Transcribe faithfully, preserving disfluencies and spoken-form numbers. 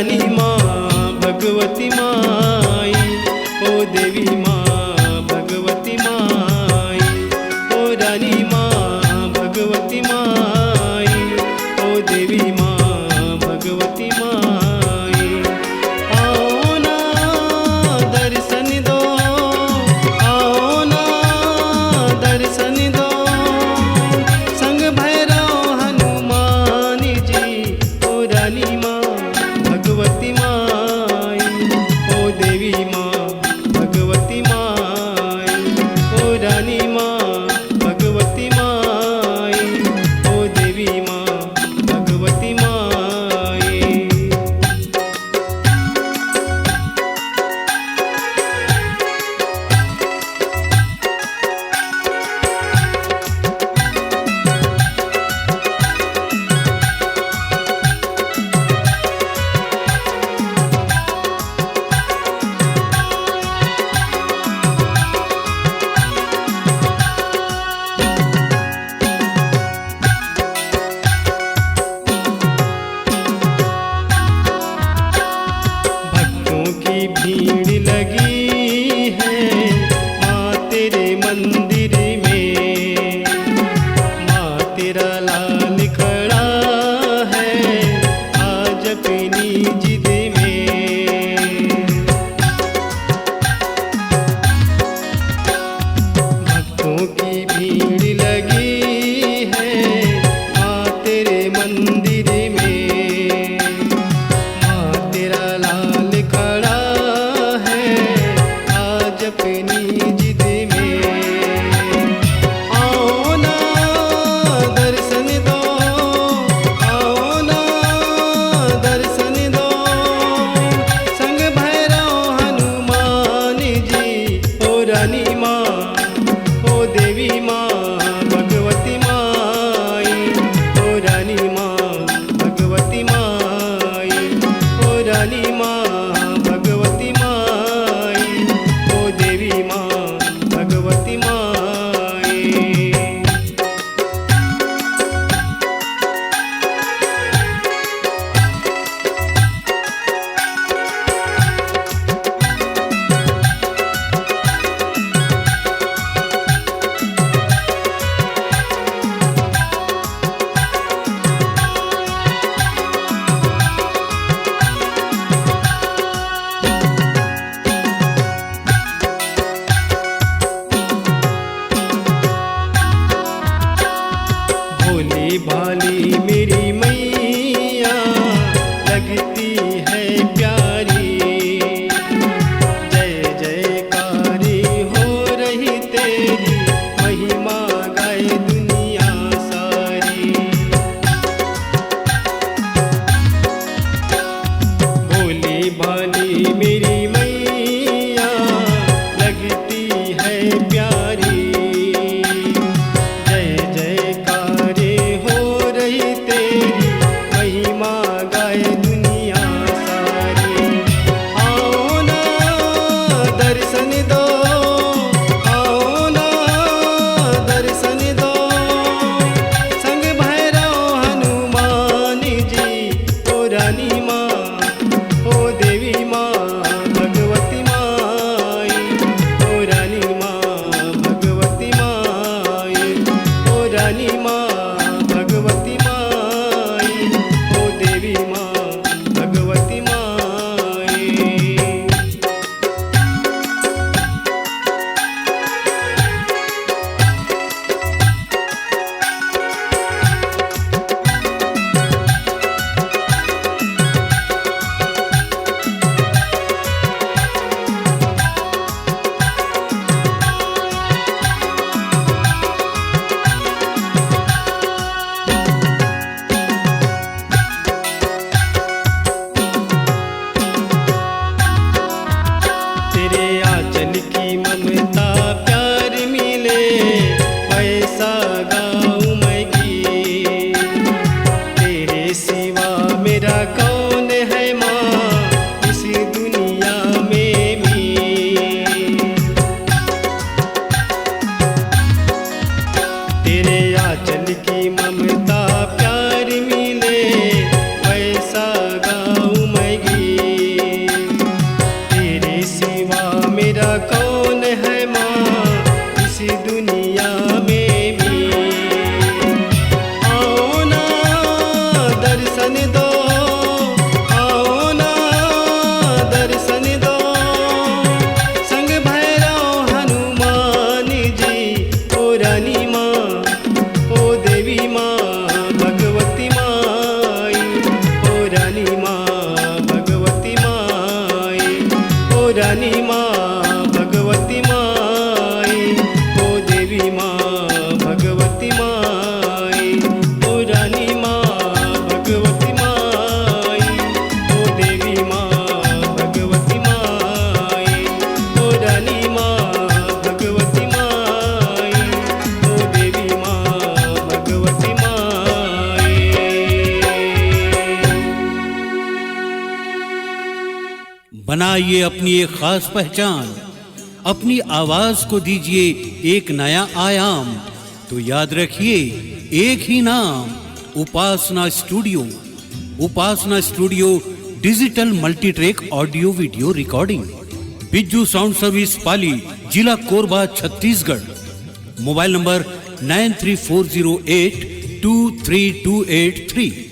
रानी माँ भगवती माई, ओ देवी माँ भगवती माई, ओ रानी माँ भगवती माई, ओ देवी माँ भगवती माई। आओ ना दर्शन दो, आओ ना दर्शन दो, संग भैरव हनुमान जी, ओ रानी माँ भगवती माई, ओ देवी माँ भगवती माई, ओ रानी माँ भगवती माई, ओ देवी माँ भगवती माई। भक्तों की भीड़ लगी है माँ तेरे मंदिर में, माँ तेरा लाल खड़ा है आज अपनी जिद में। भक्तों की भीड़ लगी है माँ तेरे मंदिर में, माँ तेरा लाल खड़ा है कौन है माँ इस दुनिया में भी? आओ ना दर्शन दो, आओ ना दर्शन दो, संग भैरव हनुमान जी। ओ रानी माँ, ओ देवी माँ भगवती माई, ओ रानी माँ भगवती माई, ओ रानी माँ भगवती माई, ओ देवी माँ भगवती माई, ओ रानी माँ भगवती माई, ओ देवी माँ भगवती माई, ओ रानी माँ भगवती माई, ओ देवी माँ भगवती माई। बनाइए अपनी एक खास पहचान, अपनी आवाज को दीजिए एक नया आयाम। तो याद रखिए, एक ही नाम, Upasana studio. Upasana studio, digital multitrack audio video recording, Bijju sound service, Pali, जिला Korba, Chhattisgarh. Mobile number nine three four zero eight two three two eight three.